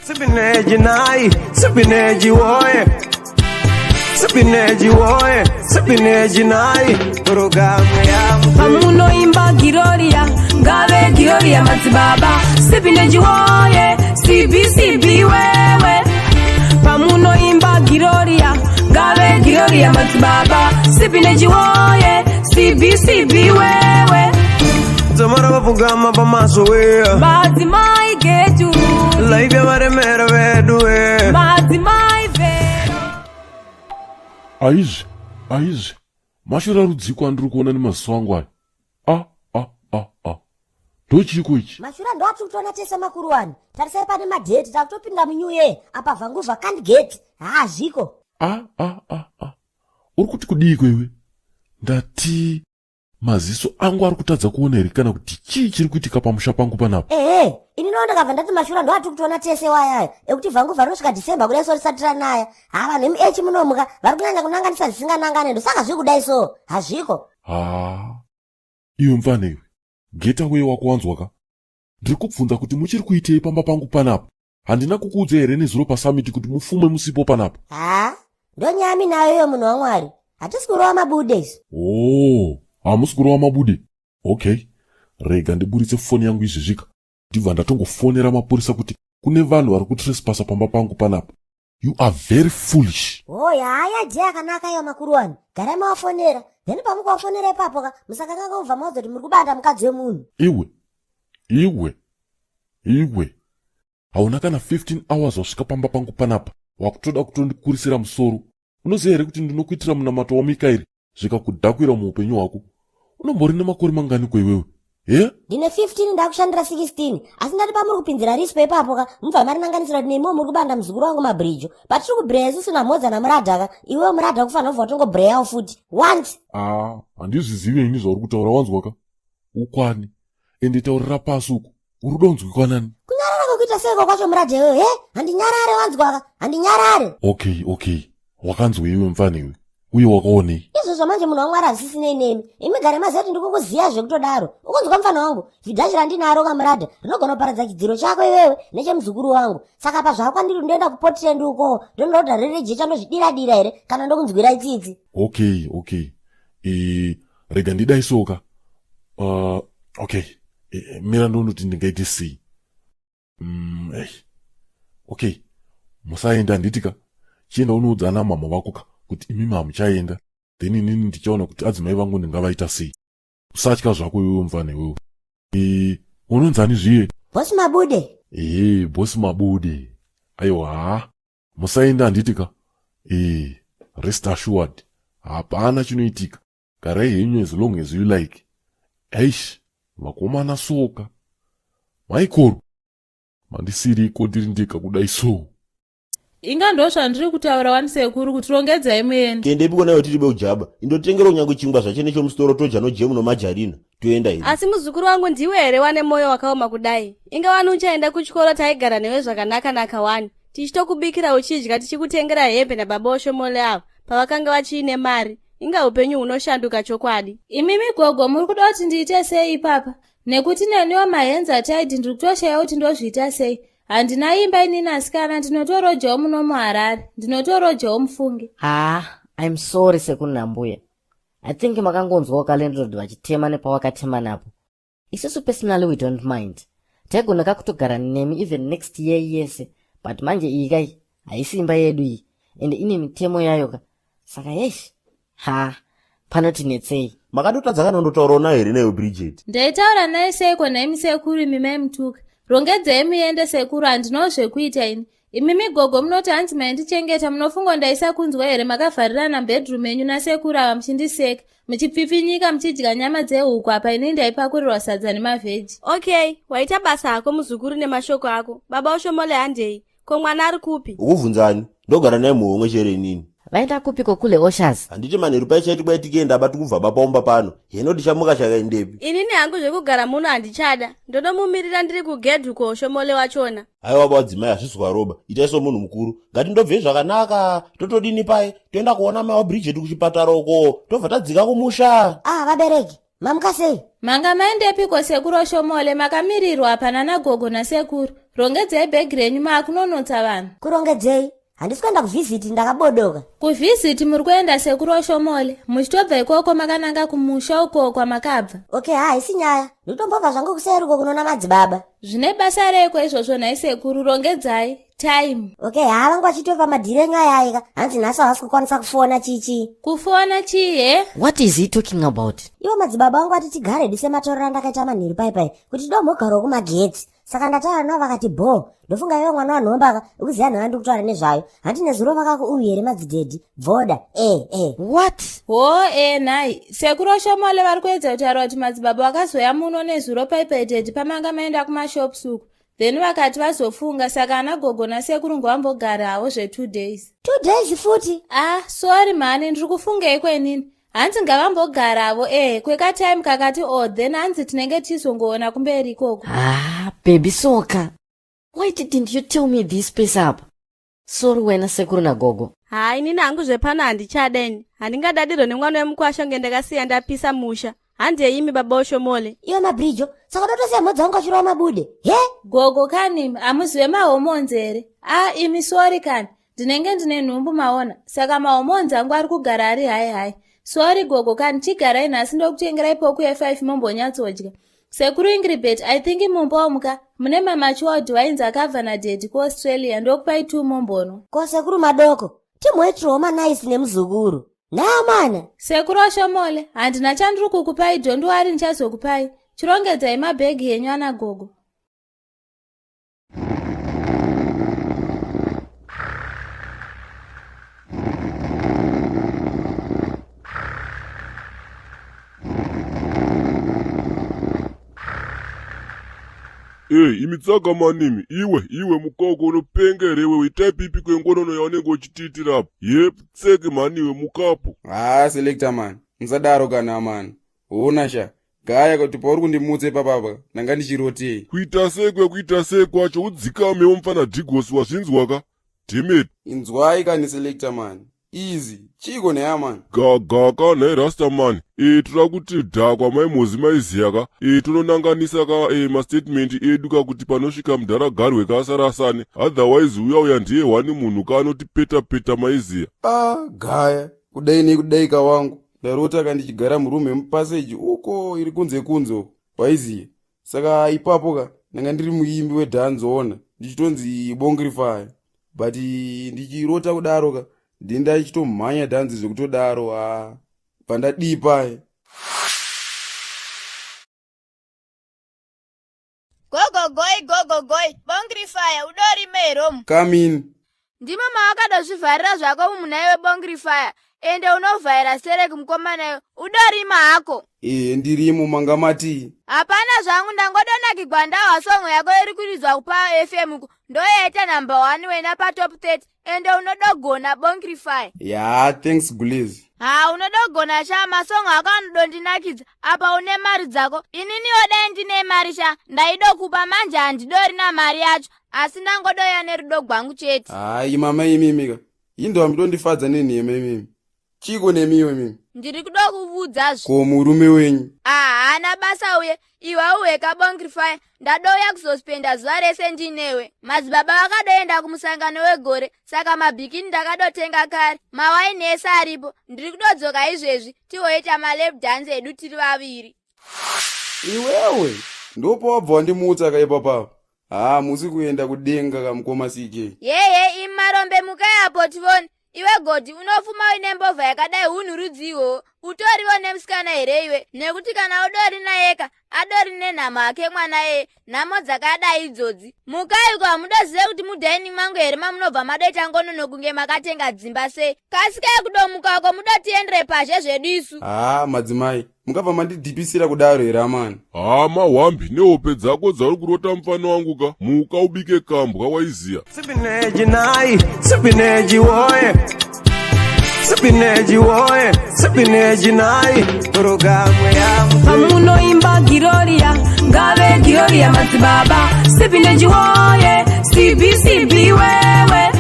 Sipineji nai, sipineji woye. Sipineji woye, sipineji nai. Programu ya Pamunoimba Giroria, ngave Giroria madzibaba Sipineji woye, CBCB wewe. Pamunoimba Giroria, ngave Giroria madzibaba Sipineji woye, CBCB wewe. Zamara vapfugama pamaso we. Madzimai getu. Life yavaremera vedu we. Madzimai vero. Aizvi, aizvi, mashura rudziko andiri kuona nemaziso angu aya? A a a a, ndochiiko ichi? Mashura ndo atiri kutoona tese makuru wani. Tarisai pane madheti, takutopinda munew year apa. Vhanguvha can't get, haazviko. A a a a, uri kuti kudiiko iwe? Ndati maziso angu ari kutadza kuona here, kana kuti chii chiri kuitika pamusha pangu panapa? Ehe, ini no ndakabva ndati mashura ndo atiri kutoona tese wayaya ekuti vhanguvha rinosvika December kudai so risati ranaya. Ha, vanhu emuechi munomuka vari kunyanya kunanganisa zvisinganangane, ndosaka zviri kudai so, hazviko. Ha, iwe mfana iwe, get away wako, wanzwa ka? Ndiri kubvunza kuti muchiri kuitei pamba pangu panapa? Handina kukuudza here nezuro pasummit kuti mufume musipo panapa? Ha, ndonyaya nayo iyo, munhu waMwari, hatisi kurova mabude isu. Oh, hamusi kurova mabude? Okay, rega ndiburitse foni yangu izvezvika, ndibva ndatongofonera mapurisa kuti kune vanhu vari kutrespasa pamba pangu panapa. You are very foolish. Oya, haya, je yakanaka iyo makuru wani, garai mawafonera, then pamukawafonera ipapo ka, musakanganga kubva maudza kuti muri kubata mukadzi wemunhu. Iwe, iwe, iwe, hauna kana 15 hours wasvika pamba pangu panapa, wakutoda kutondikurisira musoro. Unoziva here kuti ndinokuitira munamato waMikaeri zvikakudhakwira muupenyu hwako? Unombori nemakore manganiko iwewe, he? Ndine 15, ndakushandira 16, asi ndati pamuri kupinzira rispo ipapo ka, mubva marinanganisira kuti nemiwo muri kubanda muzukuru wangu mabhirijo. Patiri kubhureya isusu namhodza namuradha ka, iwewo muradha kufanira kubva watongobhureyawo futi once. A, handizvizive ini zvauri kutaura, wanzwa ka? Ukwani, ende taurira pasi uku, uri kudonzwikwanani? Kunyarara kwekuita seiko kwacho, muradha iwewe? He, handinyarare, wanzwaka? Handinyarare. Okay, wakanzwa iwe mufana iwe, uye wakaonei? Izvozvo manje, munhu waMwari, hazvisinei nemi. Imi gare maziva kuti ndikukuziya zvekutodaro. Ukunzwa, mufana wangu? Vhidhachi randinaro kamuradha rinogona kuparadza chidziro chako iwewe nechemuzukuru wangu. Saka pazvakwandiri, ndoenda kuPortland uko, ndondoda rere jecha, ndozvidira-dira here kana ndokunzwirai tsitsi? Okay, rega ndidaisoka. Okay, mira ndonoti ndingaite sei. Hey. Okay, musaenda, handitika? Chienda unoudza ana mama vako ka kuti imimi hamuchaenda, then inini ndichaona kuti adzimai vangu ndingavaita sei. Usatya zvako iwewe, mufana iwewe. Unonzani zviye? Bosi Mabude. Ehe, bosi Mabude, aiwa, ha, musaenda, handitika? Rest assured, hapana chinoitika. Garai henyu as long as you like. Eish, vakomana soka, maikoro mandisiriko, ndiri ndega kudai so. Inga ndo zvandiri kutaura wani sekuru, kuti rongedzai muende. Tiendepi konayo tiri beujaba? Indotengera kunyange chingwa zvacho nechomusitoro, toja nojemu nomajarina, toenda here? Asi muzukuru wangu, ndiwe here wane mwoyo wakaoma kudai? Inga wani uchaenda kuchikoro, taigara newe zvakanaka-naka wani, tichitokubikira uchidya, tichikutengera hembe nababa Oshomole ava pavakanga vachiine mari. Inga upenyu hunoshanduka chokwadi. Imimi gogo, muri kuda kuti ndiite sei ipapa? Nekuti neniwo mahands tied, ndiri kutoshaya kuti ndozviita sei. Handina imba inini asikana, ndinotorojawo muno muHarare, ndinotorojawo, mufunge. Haa, I'm sorry sekuru nambuya. I think makangonzwawo kalandlord vachitema nepawakatema napo. Isusu personally we don't mind, taigona kakutogara nemi even next year yese, but manje iyi kai haisi imba yedu iyi, ende ine mitemo yayo ka, saka yesh, ha, panotinetsei. Makatotadza kana undotaurawo nayo here nayo Bridget? Ndaitaura naye seiko naimi sekuru, imi maimutuka? Rongedzai muende sekuru, handinawo zvekuita ini. Imimi gogo, munoti hanzi maindichengeta, munofunga ndaisa kunzwa here? Makavharirana mubedroom yenyu nasekuru ava, muchindiseka, muchipfipfinyika, muchidya nyama dzehuku apa inini ndaipakurirwa sadza nemavheji. Okay, waita basa hako muzukuru nemashoko ako. Baba Oshomole, handei. Ko mwana ari kupi? Ukubvunzani? Ndogara naye muhomwe chere inini. Vaenda kupiko kule Oshas? Handiti manheru paichaiti kwai tikienda bati kubva bapaumba pano heno, tichamuka chakaendepi? Inini hangu zvekugara muno handichada, ndonomumirira ndiri kugedhu kuOshomole wachona. Aiwa badzimai, hazvisi kwaroba, itai somunhu mukuru. Ngatindobvei zvakanaka. Totodini pai? Toenda kuona mai waBridget kuchipatara uko, tobva tadzika kumusha. Ah, vabereki, mamuka sei? Manga maendepiko sekuru Oshomole? Makamirirwa apa nana gogo nasekuru. Rongedzai bhegi renyu maakunonotsa vanhu. Kurongedzei? Handisi kuenda kuvhiziti ndakabodoka. Kuvhiziti muri kuenda sekuru Oshomole, muchitobva ikoko makananga kumusha uko kwamakabva. Okay, ha haisi nyaya. Ndikutombobva zvangu kuseri uko kunoona madzibaba. Zvine basa reiko izvozvo nhai sekuru, rongedzai. Time. Okay, ha vanga vachitova madhiri enyu aya aika. Hanzi nhasi havasi kukwanisa kufona chii chii. Kufona chii he? What is he talking about? Ivo madzibaba vangu vati tigare hedu sematorero andakaita manheru pai pai kuti domhogarawo kumagetsi. Saka ndataura navo vakati bhoo. Ndofunga iwe mwana wanhomba ka ukuziva nhaya ndiri kutaura nezvayo. Hanti nezuro vakakuuyu here madzidhedhi? Bvoda. Eh eh. What? Hoo eh nhai. Sekuru Oshomole vari kuedza kutaura kuti madzibaba vakazouya muno nezuro pai pai dhedhi pamanga maenda kumashops uku. Then vakati vazofunga saka ana gogo nasekuru ngavambogara havo zve 2 days. 2 days futi? Ah, sorry mhani ndiri kufungei kwenini. Hanzi ngavambogaravo eh kwekatime kakati oh then hanzi tinenge tichizongoona kumberi ikoko. Ah, baby soka. Why didn't you tell me this piece up? Sorry wena sekuru nagogo. Haa inini hangu zvepano handichada ini. Handingadadirwe nemwana wemukwasha kunge ndakasiya ndapisa musha. Handei imi baba Oshomole. Iwe Mabrijo, saka ndotosiya mhodzi wangu achirova mabude. He? Gogo kani imi hamuzive mahormones here? Ah imi sorry kani. Ndinenge ndine nhumbu maona. Saka mahormones angu ari kugara ari high high. Sorry gogo kani chigarai nhasi ndokutengerai poku ye5 mombonyatsodya. Sekuru Ingribet, I think mumba umu ka mune mamatured wines akabva nadaddy kuAustralia ndokupai 2 mombonwa. Ko sekuru madoko, timhoitirawo manaisi nemuzukuru. Nhaamana. Sekuru Oshomole, handina chandiri kukupai don't worry ndichazokupai. Chirongedzai mabhegi henyu ana gogo. Hey, imi tsaka manimi iwe iwe mukoko unopenga here iwewe itai pipi kwengonono yaunenge uchitiitira apo ye tseke mhani iwe mukapo haa selector man musadaro kana man hona sha gaya kuti pauri kundimutsa ipapapa ndanga ndichirotei kuita sei kwekuita sei kwacho udzikamewo mfana dhigosi wazvinzwaka demet inzwai kani selector man easy chiiko nheya man gagaka nhai rastaman e toda kuti dhakwa mai mozi maiziya ka e tononanganisa ka e mastatement edu ka kuti panosvika mudhara garwe ka asarasane otherwise uya uya ndiye hwani munhu ka anotipeta peta maiziya ah gaya kudai nekudai ka wangu ndarota ka ndichigara muroom yemupassage uko iri kunze kunze uko waiziya saka ipapo ka ndanga ndiri muimbi wedhanzi ona ndichitonzi bongrifire but ndichirota kudaro ka ndini ndachitomhanya dhanzi zvekutodaro a bva ndadii paye Gogogoi gogogoi bongrifire udorime here umu? Come in. Ndimo mawakadozvivharira zvako umu nhaiwe bongrifire ende unovhaira stereki mukomana iwe udorima hako. Ehe ndirimo manga matii? Hapana zvangu ndangodonakigwa ndahwa song yako iri kuridzwa kuPower FM uku ndoyaita number one wena patop 30 ende unodogona bongrify. Yaa thanks guliz. Haa unodogona sha masong ako anodondinakidza apa une mari dzako ininiwo dai ndine mari sha ndaidokupa manje handidorina mari yacho asi ndangodoya nerudo gwangu chete. Hayi mama imimika yindowa mudondifadza nenhema imimi Chiiko nemiwo imimi? Ndiri kuda kuvudza zve. Ko murume wenyu? Ah, haana basa uye. Iwe auheka Bongrify. Ndadouya kuzospenda zuva rese ndinewe. Madzibaba vakadoenda kumusangano wegore, saka mabhikini ndakadotenga kare. Mawaini ese aripo. Ndiri kudodzoka izvezvi tihoita malap dance edu tiri vaviri. Iwewe ndopawabva wandimutsa ka ipapapa. Haa musi kuenda kudenga ka mukoma CK. Yeye imi marombe mukai apo tivone. Iwe Godi unofuma uine mbovha yakadai hunhu rudzi ihwohwo utoriwo nemusikana here iwe nekuti kana udori nayeka adori nenhamo hake mwana yeye nhamo dzakadai idzodzi mukai uko hamudozive kuti mudining mangu here mamunobva madoita ngonono kunge makatenga dzimba sei kasikai kudomuka uko mudotiendere pazhe zvedu isu Haa madzimai mungabva mandidhipisira kudaro here amana Haa mahwambi nehope dzako dzauri kurota mufana wangu ka muka ubike kambwa waiziya. Sipineji nai, sipineji woye. Sipineji woye, sipineji nai. Programu ya Pamunoimba Giroria, ngave Giroria madzibaba. Sipineji woye, sibi sibi wewe.